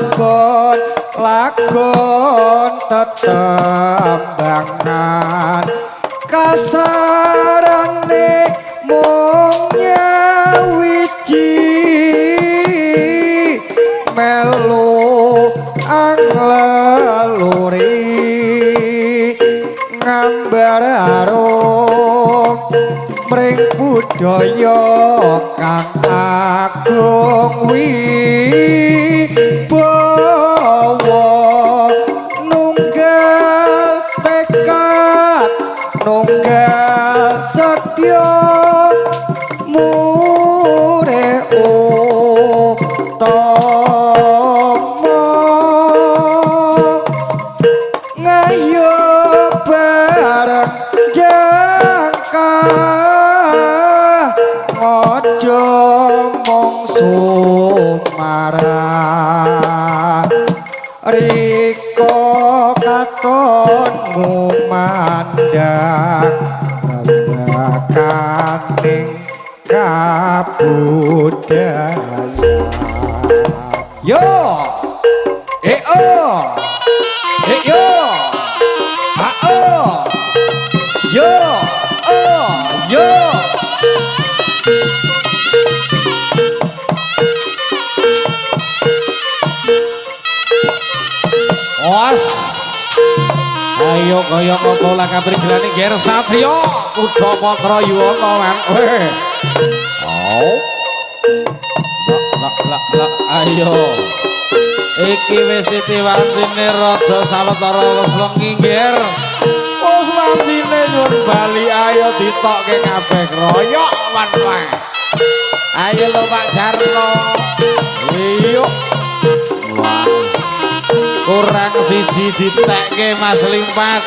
lagon lagon tetembangan kasarane mung nyawiji melu angleluri ngambar arum mring budaya kang agung wibawa nunggal tekad nunggal setya mure utama ngayo bareng jangka aja mung sumara rika katon ngumandhang bakaning kabudayan. Yo eh oh eh yo ha oh yo oh yo. Was. Ayo kaya apa lah kaprigelane Ger Satrio Kuda Patra Yuwana lan. Oh. Lak lak lak ayo. Iki wis titiwantine rada sawetara wis wengi Ger. Wis wancine nyuwun bali ayo ditokke kabeh kroyok wan wae. Ayo lho Pak Jarno. Iya. Wah. Kurang siji ditekke Mas Limpat.